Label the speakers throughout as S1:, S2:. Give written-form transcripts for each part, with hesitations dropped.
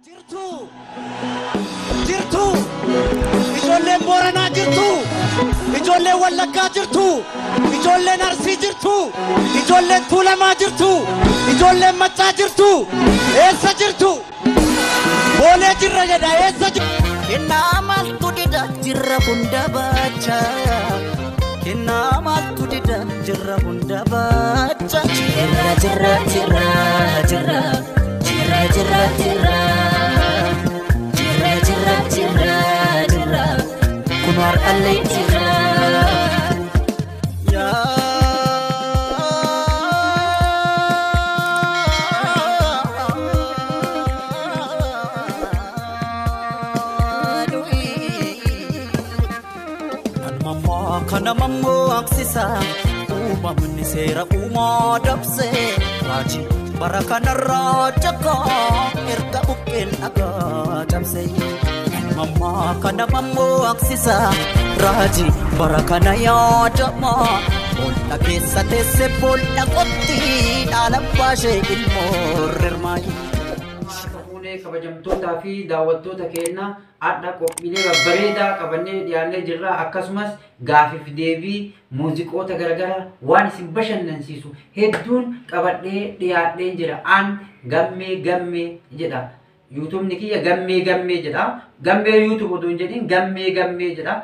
S1: Jirtu! Jirtu! Ijoolleen Booranaa jirtu! Ijoolleen Wallaggaa jirtu! Ijoolleen Arsii jirtu! Ijoolleen Tuulamaa jirtu! Ijoolleen Maccaa jirtu! Eessa jirtu? Boolee jirra jedha, eessa jirtu?
S2: Kennaa maaltu dida jirra hunda baacha. Kennaa maaltu dida jirra hunda baacha. Jirra jirra jirra jirra jirra jirra jirra jirra jirra jirra jirra kun har'allee jirra. Kana mammoo aksisa uumamni seera uumaa dabse raajii bara kanarraa jakaa erga buqqeen dhagaa cabse. Mammaa kana mammoo aksisa raajii bara kana yaadama boolla keessa teesse boolla qotti dhaala baashee ilmoo rirmaayi.
S3: Kabajamtootaa fi daawwattoota keenya adda qophiilee babbareedaa qabannee dhiyaannee jirra. Akkasumas gaafiif deebii muuziqoota garaagaraa waan isin bashannansiisu hedduun qabadhee dhiyaadhee jira. An Gammee Gammee jedha. Yuutuubni kiyya Gammee Gammee jedha. Gammee Yuutuub otoo hin jedhin Gammee Gammee jedha.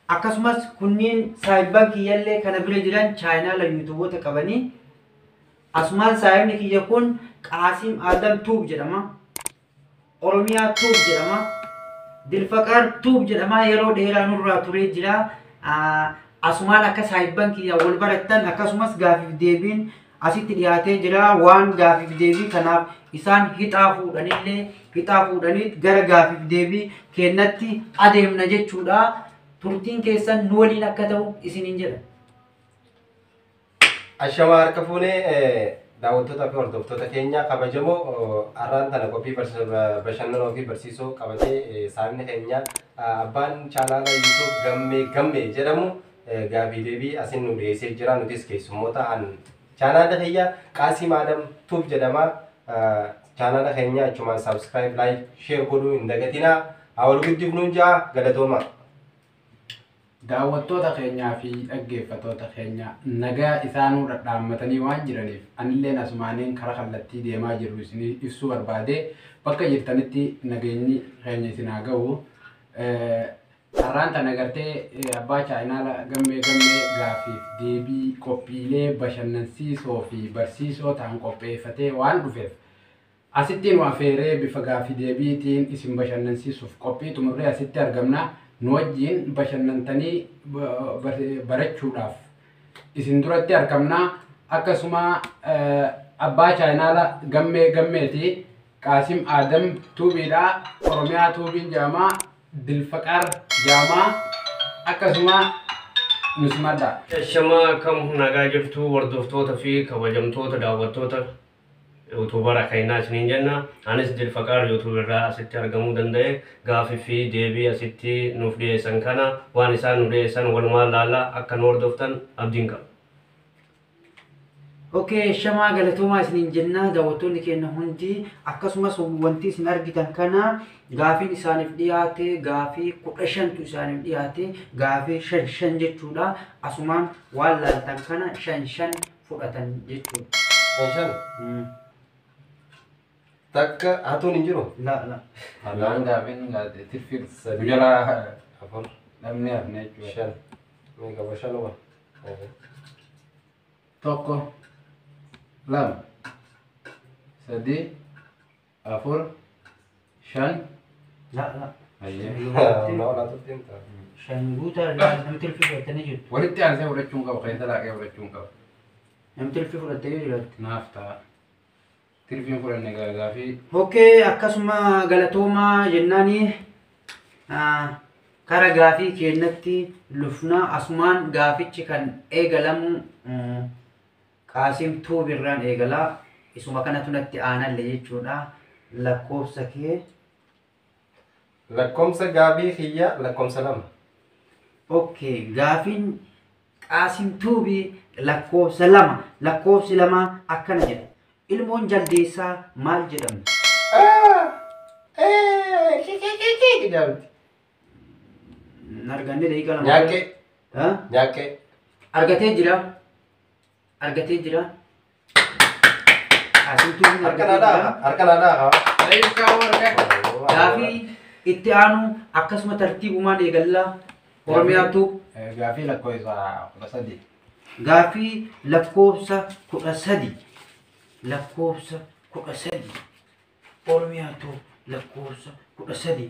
S3: Akkasumas kunniin saayibban kiyyallee kana bira jiran chaayinaala yuutuuboota qabanii. Asumaan saayibni kiyya kun Qaasim Adam Tuub jedhama. Oromiyaa Tuub jedhama. Dilfaqaar Tuub jedhama. Yeroo dheeraa nurraa turee jira. Asumaan akka saayibban kiyya wal barattan akkasumas gaafiif deebiin asitti dhiyaatee jira. Waan gaafiif deebii kanaaf isaan hixaa fuudhanillee hixaa fuudhanii gara gaafiif deebii kennatti adeemna jechuudha. Turtiin keessan nu waliin akka ta'u isiniin jedha.
S4: Ashamaa harka fuunee daawwattoota fi hordoftoota keenya kabajamoo har'aan tana qophii bashannanoo fi barsiisoo qabatee saamni keenya abbaan chaanaala YouTube Gammee Gammee jedhamu gaafii deebii asin nu dhiyeessee jira. Nutis keessummoota an chaanaala keenya Qaasim Adam Tuub jedhama. Chaanaala keenya achumaan subscribe, like, share godhuu hin dagatinaa. Haa wal guddifnuun jaa galatooma.
S5: Daawwattoota keenyaa fi dhaggeeffattoota keenya nagaa isaanuu dhadhaammatanii waan jiraniif anilleen asumaaniin karaa kallattii deemaa jiru isinii ibsuu barbaade bakka jirtanitti nageenyi keenya isin haa ga'u. Har'aan tana gartee abbaa chaayinaala Gammee Gammee gaafiif deebii qophiilee bashannansiisoo fi barsiisoo ta'an qopheeffatee waan dhufeef asittiin nu affeeree bifa gaafii deebiitiin isin bashannansiisuuf qophii xumurree asitti argamna. Nu wajjin bashannantanii barachuudhaaf isin duratti argamna. Akkasuma abbaa chaayinaala Gammee Gammeeti Qaasim Adam Tuubiidha. Oromiyaa Tuubiin jedhama. Dilfaqaar jedhama. Akkasuma nusmadha.
S6: Ashamaa akkam nagaa jirtu hordoftoota fi kabajamtoota daawwattoota yuutuubara keenyaa isiniin jenna. Anis Dilfaqaar yuutuub irraa asitti argamuu danda'e gaafii fi deebii asitti nuuf dhiyeessan kana waan isaan nu dhiyeessan walumaan laallaa akka nu hordoftan abdiin qaba.
S3: Okay, shamaa galatoomaa isiniin jenna daawwattoonni keenya hundi. Akkasumas wanti isin argitan kana gaafiin isaaniif dhiyaate gaafii 15tu isaaniif dhiyaate gaafii 5 jechuudha. Asumaan waan laaltan kana 5 fudhatan jechuudha.
S4: 5? Takka hatuun hin jiru?
S3: La la.
S5: Waan gaafiin tirfii jalaa
S4: 4
S5: dhabnee hafne jechuudha.
S4: 5. Meeqa 5?
S5: 1 2 3 4 5.
S3: La la.
S4: Shan
S3: guutaa namni tirfii fudhatanii jiru.
S5: Walitti aansee fudhachuun qabu, keessa laaqee fudhachuun qabu.
S3: Namni tirfii fudhatee yoo jiraate.
S5: Naaf ta'a. Tirfiin fudhanne gaafii.
S3: Okay, akkasuma galatoomaa jennaani kara gaafii keenyatti lufnaa. Asumaan gaafichi kan eegalamu Qaasim Tuub irraan eegalaa. Isuma kanatu natti aanallee jechuudha. Lakkoofsa kee.
S4: Lakkoofsa gaafii kiyya lakkoofsa 2.
S3: Okay, gaafiin Qaasim Tuubii lakkoofsa 2. Lakkoofsi 2 akkana jedha. Ilmoon jaldeessaa maal jedhamti?
S4: Jaamti.
S3: Arganne daqiiqa 2.
S4: Nyaaqqee. Nyaaqqee.
S3: Argatee jira. Argatee jira. Qaasimtuubiin
S4: Harka
S3: argatee
S4: naadhaa
S3: jira.
S4: harka naadhaa.
S5: Daqiiqaa warqee.
S3: Gaafii itti aanu akkasuma tartiibumaan eegallaa. Oromiyaatu
S5: Gaafii lakkoofsa 13.
S3: Gaafii lakkoofsa 13. Lakkoofsa 13. Oromiyaatu lakkoofsa 13.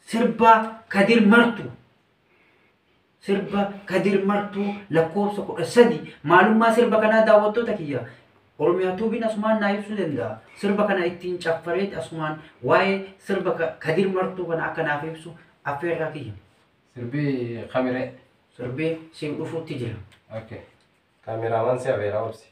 S3: Sirba Kadir Martu. Sirba Kadir Martuu lakkoofsa 13. Maalummaa sirba kanaa daawwattoota kiyya. Oromiyaa tuubiin asumaan naa ibsuu danda'a. Sirba kana ittiin caffareet asumaan waa'ee sirba Kadir Martuu kana akka naaf ibsu affeerraa kiyya.
S5: Sirbi kamiree.
S3: Sirbee siin dhufuutti jira.
S5: Okay.
S4: Kaameraamaan si afeeraa obsi.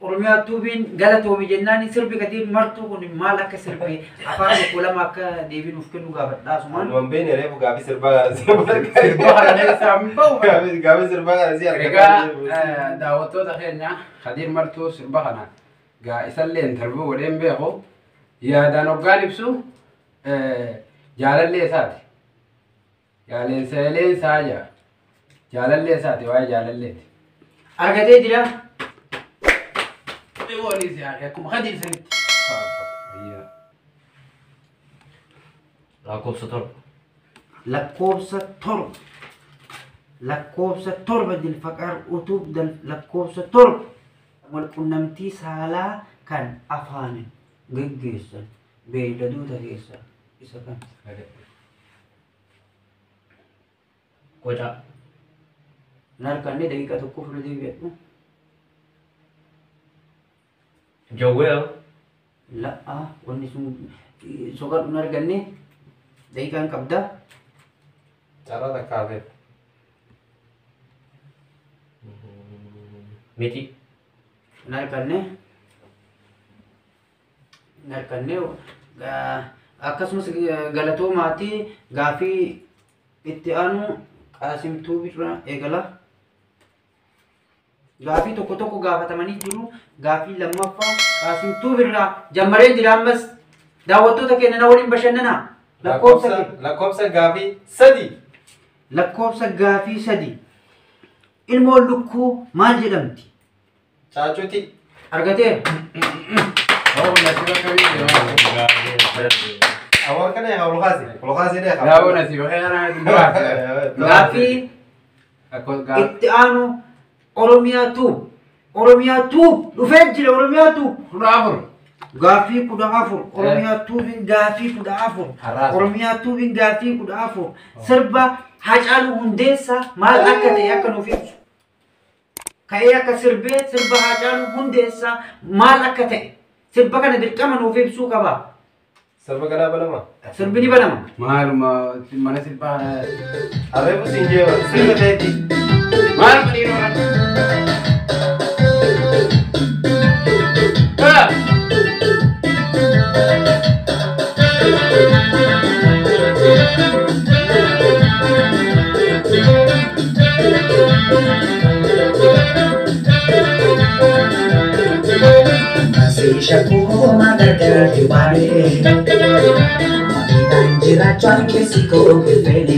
S3: Oromiyaa tuubiin galatoomi jennaan sirbi Kadir Martuu kun maal akka sirbe afaan tokko lama akka deebii nuuf kennu gaafadha asumaan.
S4: Anuman beekne reefu gaafii sirbaa kana si argaa.
S5: Sirba kana keessaa hin bahu.
S4: Gaafii sirbaa kana si argaa.
S5: Egaa daawwattoota keenya Kadir Martuu sirba kana gaa isallee interview godheen beeku yaadaan hoggaan ibsu jaalallee isaati. Jaaleensa eleensaa jaa. Jaalallee isaati waa'ee jaalalleeti.
S3: Argatee jira.
S5: Dhibooniis yaaqee akkuma Kadir sanitti.
S6: Lakkoofsa 7.
S3: Lakkoofsa 7. Lakkoofsa 7 Dilfaqaar utuub lakkoofsa 7. Walqunnamtii saalaa kan afaanin geggeessan beeyladoota keessaa isa kam?
S6: Qocaa.
S3: Hin arganne daqiiqa 1 fuula deebi'adhu.
S6: Jawwee.
S3: La'a wanni sun soqadhu hin arganne daqiiqaan qabda.
S4: Carraa takka hafeef.
S6: Miti.
S3: Hin arganne. Hin arganne akkasumas galatoomaati gaafii itti aanu Qaasimtuu irraa eegala. Gaafii tokko tokko gaafatamanii jiru. Gaafii lammaffaa Qaasimtuu irraa jammaree jira ammas daawwattoota keenya na waliin bashannanaa.
S4: Lakkoofsa gaafii 3.
S3: Lakkoofsa gaafii 3. Ilmoon lukkuu maal jedhamti?
S4: Caacuuti.
S3: Argateera.
S5: Nasiba kamii deemaa?
S4: Awwaal kana yaa ol kaase. Ol kaasee dha.
S5: Daawoo nasiba kana muraasa.
S3: Gaafii itti aanu Oromiyaa tuub. Oromiyaa tuub dhufee jira Oromiyaa tuub.
S5: 14.
S3: Gaafii 14. Oromiyaa tuubiin gaafii 14. Oromiyaa tuubiin gaafii 14. Sirba Haacaaluu Hundeessaa maal akka ta'e akka nuuf ibsu. Ka'ee akka sirbee sirba Haacaaluu Hundeessaa maal akka ta'e sirba kana dirqama nuuf ibsuu qaba.
S4: Sirba kanaa banama.
S3: Sirbi ni banama.
S5: Maaluma mana sirbaa.
S4: Arreefu siin jeema sirba ta'eeti.
S5: Maaluma dhiiroo rabbi.
S7: Shakuma gargar diware, Mabidan jira chwan ke siko ke fele,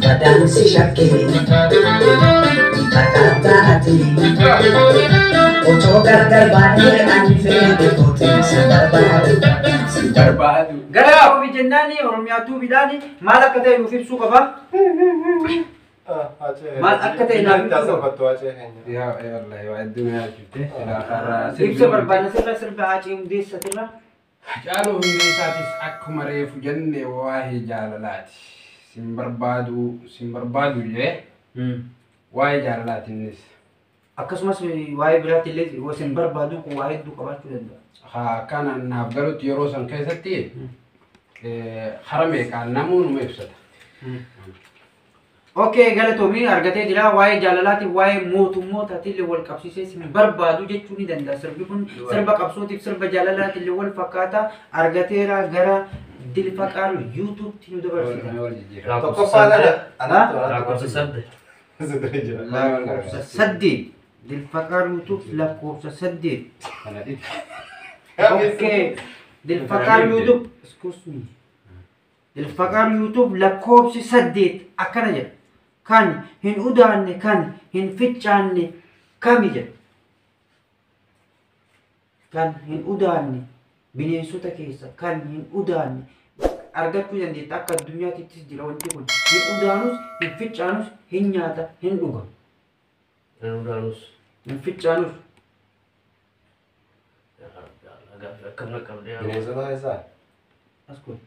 S7: Badan si shakke, Takata ati, Oto gargar baane ani fele kote si barbadu, si
S5: barbadu.
S3: Gara Oromi jennaani Oromiyaa tuubiidhaani maal akka ta'e nuuf ibsuu qaba. Maal akka ta'e naaf
S4: ibsu. Salphattu Haacee keenya.
S5: Yaa wallahi waa hedduu na yaachifte. Silaa karaa
S3: Ibsa barbaadna sirra sirba Haacee Hundeessatirra.
S5: Hacaaluu Hundeessaatis akkuma reefu jenne waa'ee jaalalaati. Sin barbaadu sin barbaadu jee waa'ee jaalalaati innis.
S3: Akkasumas waa'ee biraatti illee sin barbaadu kun waa hedduu qabaachuu danda'a.
S5: Haa kana naaf galutti yeroo san keessatti hara meeqaan namuu numa ibsata.
S3: Okay, galatoomii argatee jira. Waa'ee jaalalaatiif waa'ee mootummootaati illee wal qabsiisee sin barbaadu jechuu ni danda'a. Sirbi kun sirba qabsootiif sirba jaalalaati illee wal fakkaata. Argateera gara Dilfaqaar YouTubetti nu dabarsita.
S5: Wal jijjiira.
S4: Tokkoffaan ana. Anaatu
S6: Lakkoofsa 8.
S4: Sidiri jira.
S3: Lakkoofsa 8. Dilfaqaar YouTube lakkoofsa 8.
S5: Kana dhibba.
S3: Okay. Dilfaqaar YouTube, excuse me. Dilfaqaar YouTube lakkoofsi 8 akkana jedha. Kan hin udaanne kan hin ficcaanne kami jedha. Kan hin udaanne bineensota keessa kan hin udaanne argachuu dandeetta akka addunyaattis jira wanti kun. Hin udaanus hin ficcaanus hin nyaata hin dhuga.
S6: Hin udaanus.
S3: Hin ficcaanus.
S6: Akkam na qabdee.
S4: Bineensota keessaa.
S3: As kun.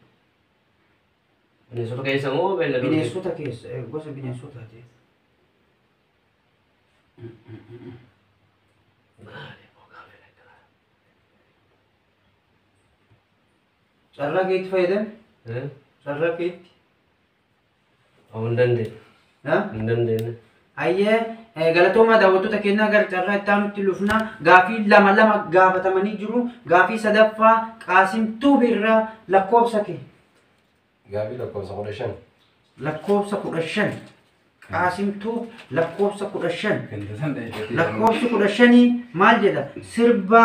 S6: Bineensota keessa moo beelladoota?
S3: Bineensota keessa gosa bineensotaati.
S6: Maali gaafii akkanaa?
S3: Carraa keetti fayyadame? Carraa keetti.
S6: Hin dandeenye. Hin dandeenye.
S3: Hayyee galatoomaa daawwattoota keenyaa gara carraa itti aanutti lufna. Gaafii lama lama gaafatamanii jiru. Gaafii sadaffaa Qaasim Tuubirraa lakkoofsa kee.
S4: Gaafii lakkoofsa 15.
S3: Lakkoofsa 15. Qaasim Tuub lakkoofsa 15.
S5: Ganda san dheedhee.
S3: Lakkoofsi 15 maal jedha? Sirba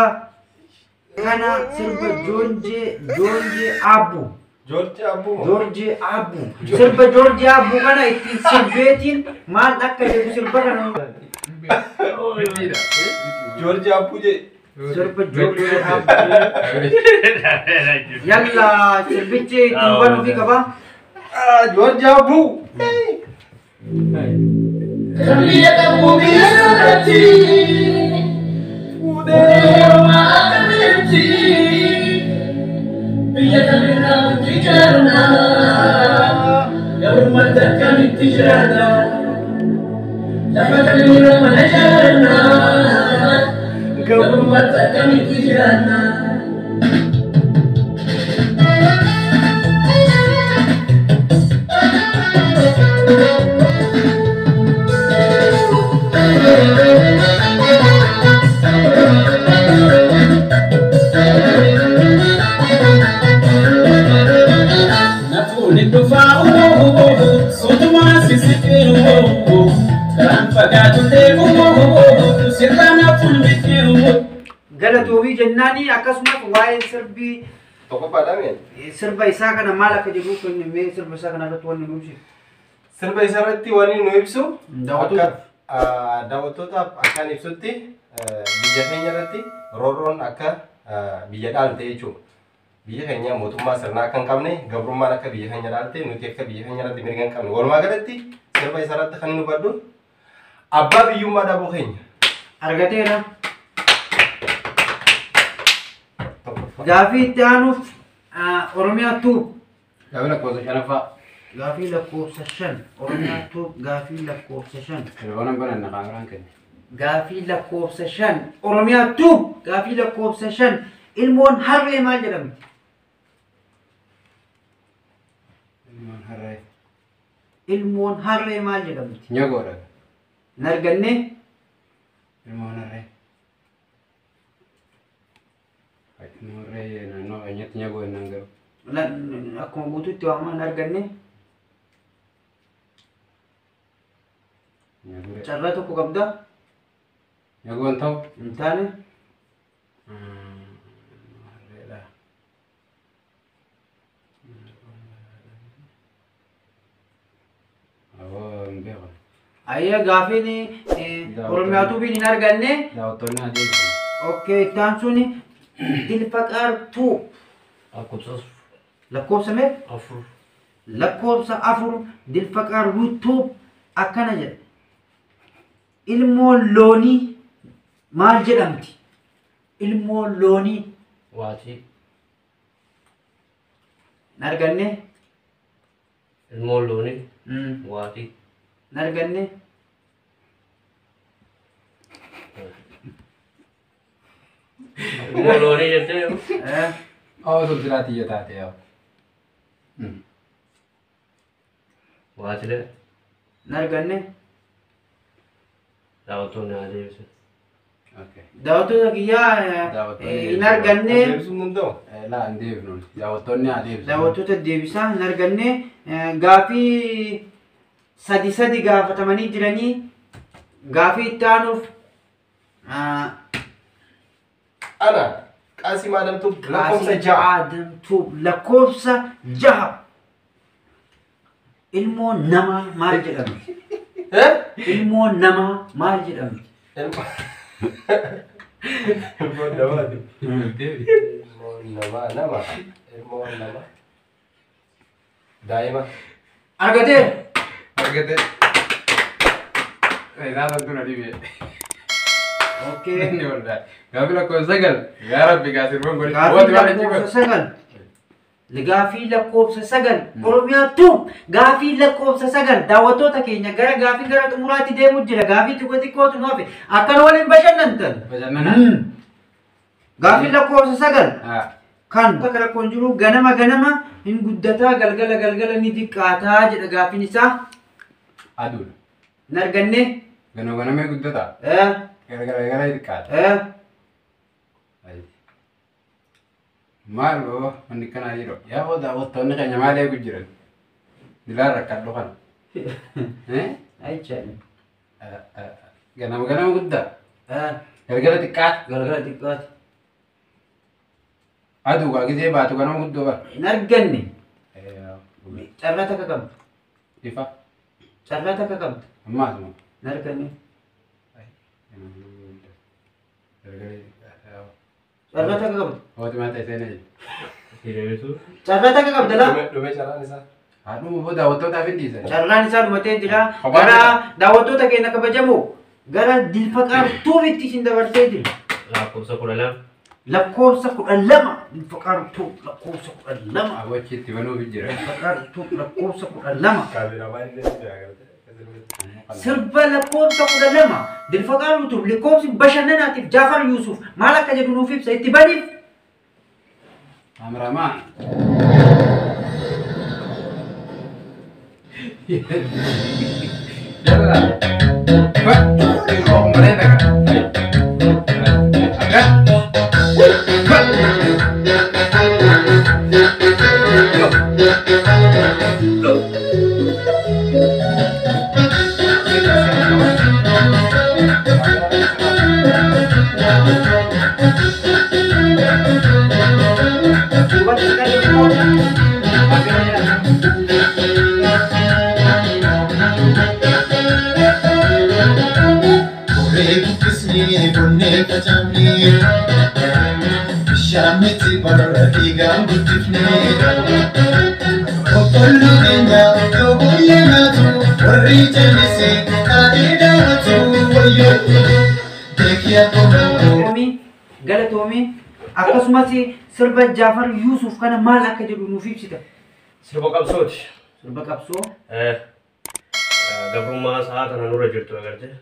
S3: kana sirba Joonjee Abbuu.
S4: Joorji Abbuu moo?
S3: Joorjee Abbuu. Sirba Joorjee Abbuu kana ittiin sirbeetiin maal akka jedhu sirba kana.
S4: Joorji Abbuu jee.
S3: Sirba Joorjee Abbuu. Yalla sirbichi ittiin banuufi qaba.
S4: Joorji Abbuu.
S7: Biyya qabu biyya irratti Oromaa akkamitti biyya kamirraa nuti ijaarna garummatti akkamitti jiraanna lafa kamirraa mana ijaarna garummatti akkamitti jiraanna. Nafuuni dhufaa suutumaa sisiqee karaan fagaatullee sirraa nafuun biqee.
S3: Galatoomii jennaani akkasumas waa'ee sirbii
S4: Tokkoffaadhaa mee?
S3: Sirba isaa kana maal akka jedhu mee sirba isaa kana irratti wanni nu ibsu.
S4: Sirba isaa irratti wanni nu ibsu
S3: Daawwattootaaf.
S4: Daawwattootaaf akkaan ibsutti biyya keenya irratti roorroon akka biyya dhaalte jechuudha. Biyya keenya mootummaa sirnaa akka hin qabne gabrummaan akka biyya keenya dhaalte nuti akka biyya keenya irratti mirga hin qabne. Walumaa galatti sirba isaa irratti kan nu hubadhu abbaa biyyummaa dhabuu keenya.
S3: Argateera.
S4: Tokkoffaa.
S3: Gaafii itti aanuuf Oromiyaa Tuub.
S5: Gaafii lakkoofsa 5ffaa.
S3: Gaafii lakkoofsa 5. Oromiyaa Tuub gaafii lakkoofsa 5.
S5: Telefoona bananna kaameraan kenne.
S3: Gaafii lakkoofsa 5. Oromiyaa Tuub gaafii lakkoofsa 5. Ilmoon harree maal jedhamti?
S5: Ilmoon harree.
S3: Ilmoon harree maal jedhamti?
S5: Nyagoodha.
S3: Hin arganne?
S5: Ilmoon harree. Ilmoon harree naannoo keenyatti nyagoo jennaan garuu.
S3: Akkuma guutuutti waamamaa hin arganne.
S5: Nyaguree.
S3: Carraa tokko qabda.
S5: Nyagoon ta'u.
S3: Hin taane.
S5: Harreedha. Aboo hin beeku.
S3: Ayyaa gaafiin Oromiyaa Tuubiin hin arganne.
S5: Daawwattoonni haa deebisan.
S3: Okay, itti aansuun Dilfaqaar Tuub.
S6: Lakkoofsa
S3: Lakkoofsa meeqa?
S6: 4.
S3: Lakkoofsa 4 Dilfaqaar Tuub akkana jedha. Ilmoon loonii maal jedhamti? Ilmoon loonii.
S6: Waatii.
S3: Hin arganne?
S6: Ilmoon loonii. Waatii.
S3: Hin arganne?
S6: Ilmoon loonii jettee.
S5: Oh, sun silaa xiyya taate yaa.
S6: Waatilee.
S3: Hin arganne?
S6: Daawwattoonni haa deebisan.
S3: Daawwattoota kiyyaa hin arganne.
S4: Deebisuun danda'u?
S5: Laa hin deebifnu. Daawwattoonni haa deebisan.
S3: Daawwattoota deebisaa hin arganne. Gaafii sadi sadi gaafatamanii jiranii gaafii itti aanuuf
S4: Ana Qaasim Adamtuu lakkoofsa 6.
S3: Adamtuu lakkoofsa 6. Ilmoon namaa maal jedhamti? Ilmoon namaa maal jedhamti?
S4: Ilmoon namaati. Ilmoon namaa nama. Ilmoon namaa. Daa'ima.
S3: Argatee?
S5: Argatee. Ilaalan tun dhibee.
S3: Okay.
S5: Inni waldaa. Gaafii lakkoofsa 9. Yaa Rabbi gaasirwan godhe.
S3: Gaafii lakkoofsa 9. Gaafii lakkoofsa 9. Oromiyaa Tube. Gaafii lakkoofsa 9. Daawwattoota keenya gara gaafii gara xumuraatti deemuu jira. Gaafii xiqqoo xiqqootu nu hafe. Akkana waliin bashannantan.
S5: Bashannana.
S3: Gaafii lakkoofsa 9. Kan bakka rakkoon jiru ganama ganama hin guddataa galgala galgala ni xiqqaataa jedha gaafiin isaa.
S5: Aduudha.
S3: Hin arganne?
S5: Ganama ganama guddataa? Galgala galgala xiqqaata. Maal baba wanni kanaa jiru. Yaa boo daawwattoonni keenya maal eegu jiran? Dilaan rakkadhu kana.
S3: Ayichaani.
S5: Ganama ganama guddaa? Galgala xiqqaata.
S3: Galgala xiqqaata.
S5: Aduu gaa gisee baatu ganama guddoo bara.
S3: Hin arganne. Carraa takka qabdu.
S5: Ifa.
S3: Carraa takka qabdu.
S5: Ammaa asuma.
S3: Hin arganne. Carraa takka qabdu.
S5: Hooti maal ta'e seenaa jiru.
S3: Carraa takka qabda laa.
S4: Dhume carraan isaa.
S5: Haadhuma boo daawwattootaaf hin dhiisan.
S3: Carraan isaa dhumatee jira. Gara daawwattoota keenya kabajamoo gara Dilfaqaar Tuubitti isin dabarsee jira.
S6: Lakkoofsa 12.
S3: Lakkoofsa 12. Dilfaqaar Tube lakkoofsa 12.
S5: Abochi itti banuuf jira.
S3: Dilfaqaar Tube lakkoofsa 12.
S4: Kaameramaan illee si agartee.
S3: Sirba lakkoofsa 12. Dilfaqaar Tube lakkoofsi bashannanaatiif Jaafar Yuusuf maal akka jedhu nuuf ibsa itti baniif.
S5: Kaameramaan. Yalla. Fa. Oh, mereka. Agak. Fa. Lo.
S7: Shamiti baratiga guddifne Ottollu keenya yoo bulle nyaatu warri jallise taatee daawwatu wayyoo beekiya
S3: Galatoomii galatoomii akkasumas sirba Jaafar Yuusuf kana maal akka jedhu nuuf ibsita.
S6: Sirba qabsooti.
S3: Sirba qabsoo.
S6: Gabrummaa sa'a tana nurra jirtu agartee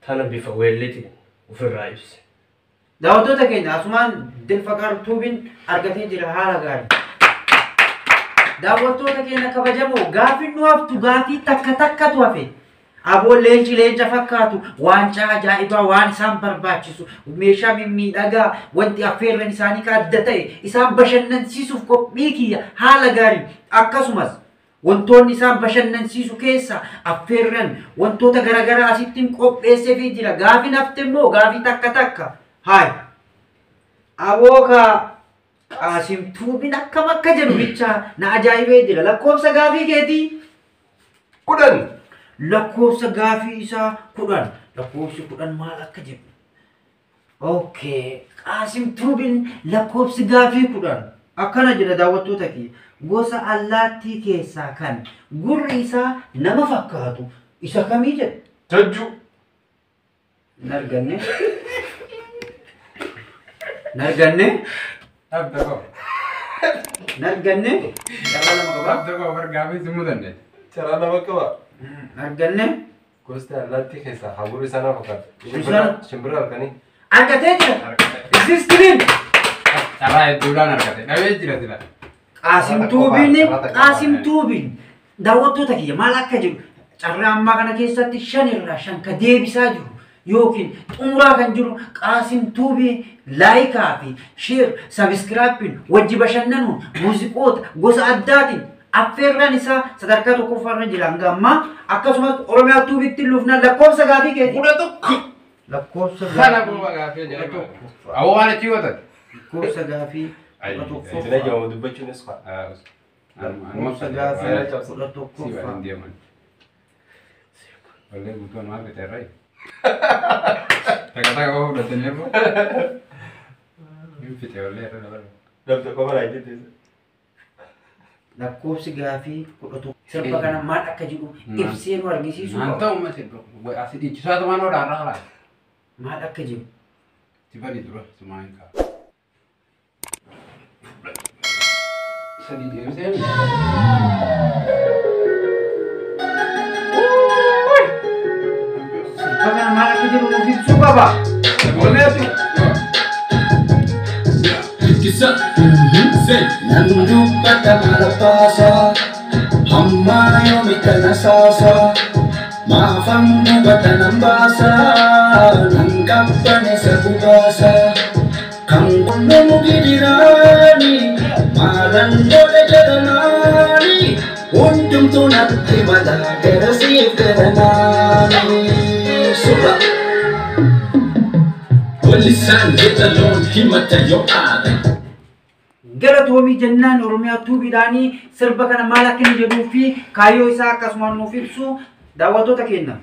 S6: tana bifa weellitiin ofirraa ibse.
S3: Daawwattoota keenya asumaan Dilfaqaar Tuubiin argatee jira haala gaarii. Daawwattoota keenya kabajamoo gaafiin nu haftu gaafii takka takkatu hafe. Aboon leenci leenca fakkaatu waancaa ajaa'ibaa waan isaan barbaachisu meeshaa mimmiidhagaa wanti affeerran isaanii ka adda ta'e isaan bashannansiisuuf qophii kiyya haala gaarii akkasumas wantoonni isaan bashannansiisu keessa affeerran wantoota garaagaraa asittiin qopheesseefii jira. Gaafiin hafte immoo gaafii takka takka. Haay aboo ka Qaasim Tuubiin akkam akka jedhu bichaa na ajaa'ibee jira. Lakkoofsa gaafii keetii
S4: 10.
S3: Lakkoofsa gaafii isaa 10. Lakkoofsi 10 maal akka jedhu. Okay. Qaasim Tuubiin lakkoofsi gaafii 10. Akkana jedha daawwattoota kiyya. Gosa allaattii keessaa kan gurri isaa nama fakkaatu isa kamii jedha?
S4: Jajjuu.
S3: Hin arganne. Hin arganne.
S5: Dhabda koo.
S3: Hin arganne. Carraa lama qaba.
S5: Dhabda koo bar gaafii si mudanne.
S4: Carraa lama qaba.
S3: Hin arganne.
S4: Gosti allaattii keessaa hagurri isaa nama fakkaata.
S3: Shimbira.
S4: Shimbira halkanii.
S3: Argatee jira. Is this clean?
S5: Carraa hedduudhaan argate. Dhabee jira sila.
S3: Qaasim Tuubiin, Qaasim Tuubiin daawwattoota kiyya, maal akka jiru carraa ammaa kana keessatti shan irraa shan ka deebisaa jiru yookiin xumuraa kan jiru Qaasim Tuubii likeaa fi share subscribeiin wajji bashannanuun muuziqoota gosa addaatiin affeerraan isaa sadarkaa tokkoffaarra jira hanga ammaa. Akkasumas Oromiyaa Tuubiitti lufna lakkoofsa gaafii keeti.
S5: 11.
S3: Lakkoofsa
S5: Kana
S3: gaafii
S5: booba gaafii
S3: kudha
S5: ajaa'iba.
S3: tokkoffaa.
S5: Awwa waan achi gootan.
S3: Lakkoofsa gaafii kudha
S4: Isin
S3: tokkoffaa.
S4: ajaa'ibu dubbachuunis fa'a.
S3: Lakkoofsa gaafii 11ffaa.
S5: Deeman. Wallee guutuun maal fite irraa? Takka takka qofa fudhatanii irra. Hin fite wallee irra dabalu.
S4: Dhabda qofa naa jette.
S3: Lakkoofsi gaafii 11. Sirba kana maal akka jedhu ibsee nu argisiisuu
S5: Naan
S3: qaba.
S5: ta'u mati asii dhiichisaatu waan oodhaa irraa kalaa.
S3: Maal akka jedhu.
S5: Si bari dura sumaa hin kaa'u. Sadii deebisee.
S3: Sirba kana maal akka jedhu nuuf ibsuu qaba.
S5: Wallee
S8: Kisa
S7: Nan dubbata malabbaasa, hamma yoomi kana saasa, maafan gubata nan baasa, nan qabbanisa gubaasa. Kan qunnamu gidiraani, maalan godhe jedhamaani, hundumtuu natti mala garasiif garanaani. Suba.
S8: Wallisaan jedhaloon himata yoo aadan.
S3: Galatoomii jennaan Oromiyaa Tuubiidhaanii sirba kana maal akka inni jedhuu fi kaayyoo isaa akkasumaan nuuf ibsu daawwattoota keenya.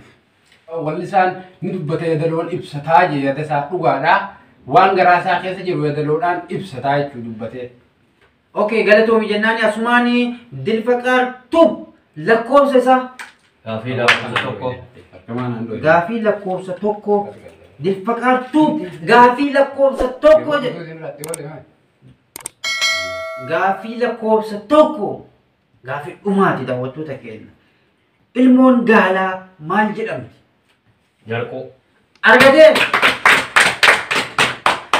S5: Wallisaan ni dubbata, yadaloon ibsataa jee, yaada isaa dhugaadha. Waan garaa isaa keessa jiru yadaloodhaan ibsataa jechuu dubbatee.
S3: Okay, galatoomii jennaan asumaan Dilfaqaar Tub lakkoofsa isaa.
S6: Gaafii lakkoofsa 1.
S5: Harkamaan handhoo.
S3: Gaafii lakkoofsa 1, Dilfaqaar Tub gaafii lakkoofsa 1 jedhe. Gaafii lakkoofsa 1, gaafii dhumaati daawwattoota keenya. Ilmoon gaalaa maal jedhamti?
S6: Jarquu.
S3: Argatee!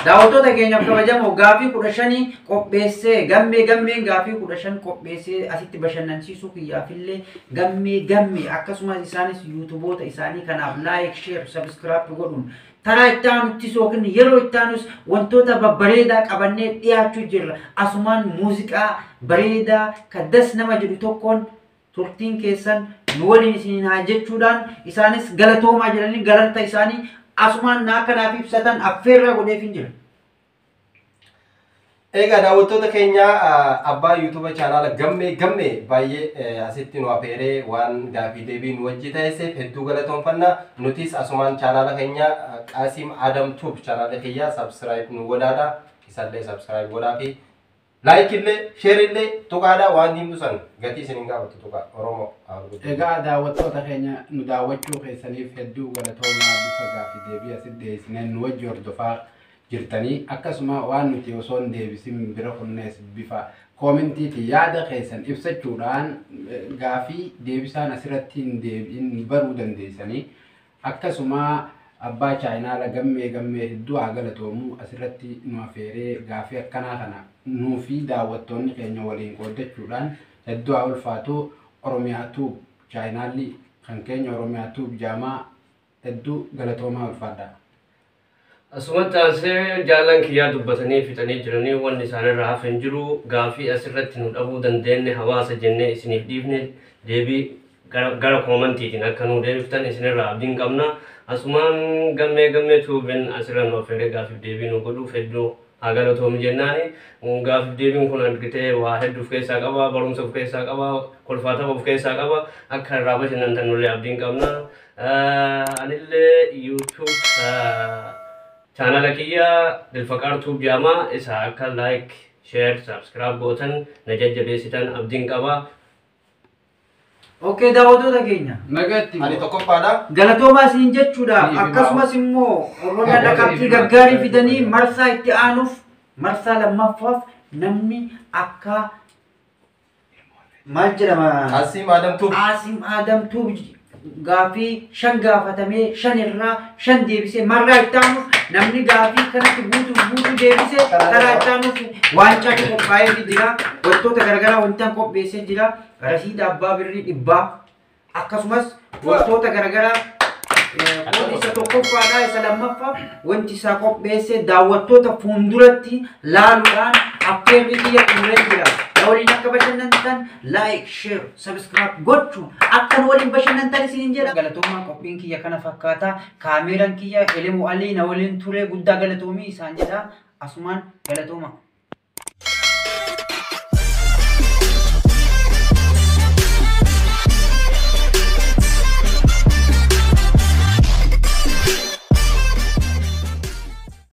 S3: Daawwattoota keenyaaf kabajamoo, gaafii 15 qopheessee gammee gammeen gaafii 15 qopheessee asitti bashannansiisuu kiyyaafillee gammee gammee akkasumas isaanis YouTubeoota isaanii kanaaf like, share, subscribe godhuun taraa itti aanuttis yookiin yeroo itti aanus wantoota babbareedaa qabannee dhiyaachuu jirra. Asumaan muuziqaa bareedaa kan das nama jedhu tokkoon turtiin keessan nu waliin isiniin haa jechuudhaan isaanis galatoomaa jedhanii galata isaanii asumaan naa kanaaf ibsatan affeerraa godheef hin jira.
S4: Egaa daawwattoota keenya, abbaa YouTube channela gammee gammee baay'ee asitti nu afeeree waan gaafii deebii nu wajji taasiseef hedduu galatoonfanna. Nutis asumaan channela keenya Qaasim Adam Tube channela kiyya subscribe nu godhaadha. Isallee subscribe godhaa fi likeillee shareillee tuqaadha, waan diimtu san gatii isin hin gaafatu tuqaa Oromoo.
S5: Egaa daawwattoota keenya, nu daawwachuu keessaniif hedduu galatoomaa. Bifa gaafii deebii asitti dhiyeessineen nu wajji hordofaa jirtanii, akkasuma waan nuti osoo hin deebisin bira kunnees bifa commentiitiin yaada keessan ibsachuudhaan gaafii deebisaan asirratti hin deebiin baruu dandeessanii, akkasuma abbaa channela gammee gammee hedduu haa galatoomu, asirratti nu afeeree gaafii akkanaa kana nuu fi daawwattoonni keenya waliin qooddachuudhaan hedduu haa ulfaatu. Oromiyaa Tube channelli kan keenya Oromiyaa Tube jaamaa hedduu galatoomaa, ulfaadha.
S6: Asumatti aansee jaallan kiyyaa dubbatanii fixanii jiranii, wanni isaanirraa hafe hin jiru. Gaafii asirratti nu dhabuu dandeenye hawaasa jennee isiniif dhiifne deebii gara commentiitiin akka nu deebiftan isinirraa abdiin qabna. Asumaan gammee gammee Tuubiin asirra nu affeeree gaafiif deebii nu godhuuf hedduu haa galatoomu jennaani. Gaafiif deebiin kun argitee waa hedduu of keessaa qaba, barumsa of keessaa qaba, kolfaatama of keessaa qaba. Akka irraa bashannantan nullee abdiin qabna. Anillee YouTube channela kiyya Dilfaqaar Tube jaamaa isa akka like, share, subscribe gootan na jajjabeessitan abdiin qaba.
S3: Okay, daawwattoota keenya.
S5: Nagatti.
S4: Ani tokkoffaadha.
S3: Galatoomaa isiniin jechuudha.
S5: Siif
S3: Akkasumas immoo warroonni dhaqabtii gaggaarii fidanii marsaa itti aanuuf, marsaa lammaffaaf namni akka maal jedhama?
S4: Asiim Adamtuu.
S3: Qaasim Adamtuu gaafii 5 gaafatamee 5 irraa 5 deebisee, marraa itti aanuuf namni gaafii kanatti guutuu guutuu deebisee karaa itti aanuuf waancaa qophaa'ee jira. Wantoota garaagaraa wantaan qopheessee jira. Rasiida abbaa birrii 100, akkasumas wantoota garaagaraa, kun isa tokkoffaadha. Isa lammaffaa wanti isaa qopheesse daawwattoota fuulduratti laaluudhaan affeerri kiyya xumuree jira. Na waliin akka bashannantan like, share, subscribe gochuun akka nu waliin bashannantan isiniin jedha. Galatoomaa, qophiin kiyya kana fakkaata. Kaameeraan kiyya Elemu Alii na waliin ture, guddaa galatoomii isaan jedha. Asumaan galatooma.